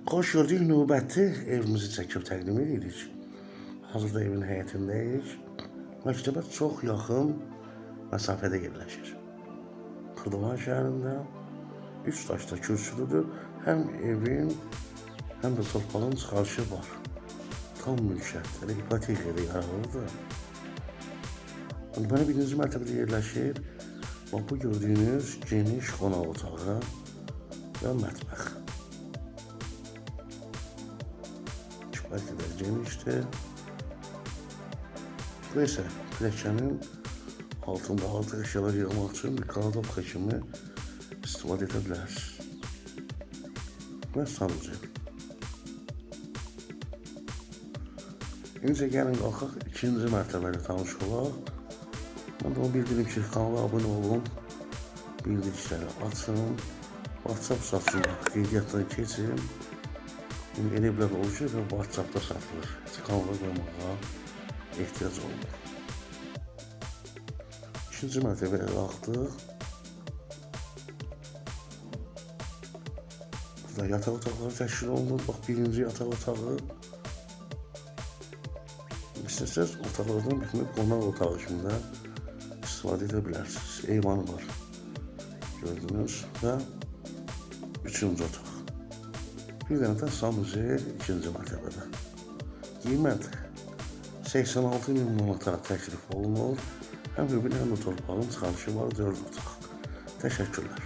Xoş gördük, növbəti evimizi çəkib təqdim edirik. Hazırda evin həyətindəyik. Məktəbə çox yaxın məsafədə yerləşir. Xırdalan şəhərində 3 daşda kürsülüdür. Həm evin, həm də torpağın çıxarışı var. Tam mülkiyyət, elə ipotekaya da yararlıdır. Deməli, birinci mərtəbədə yerləşir. Bax, bu gördüyünüz geniş qonaq otağı və mətbəx. Kifayət qədər genişdir. Bu isə pilləkənin altında artıq əşyalar yığmaq üçün bir kladovka kimi istifadə edə bilərsiniz. Və sanuzel. İndi gəlin qalxaq ikinci mərtəbə ilə tanış olaq. Mən də onu bildirim ki, kanala abunə olun, bildirişləri açın, WhatsApp satışında qeydiyyatdan keçin. İndi elə evlər olur ki, WhatsApp-da satılır. Heç kanala qoymağa ehtiyac olmur. İkinci mərtəbəyə qalxdıq. Burada yataq otaqları təşkil olunur. Bax, birinci yataq otağı. İstəsəz otaqlardan birini qonaq otağı kimi də istifadə edə bilərsiniz. Eyvanı var. Gördünüz. Və üçüncü otaq. Bir dənə də sanuzel ikinci mərtəbədə. Qiymət 86 min manata təklif olunur. Həm evin, həm də torpağın çıxarışı var, 4 otaq. Təşəkkürlər.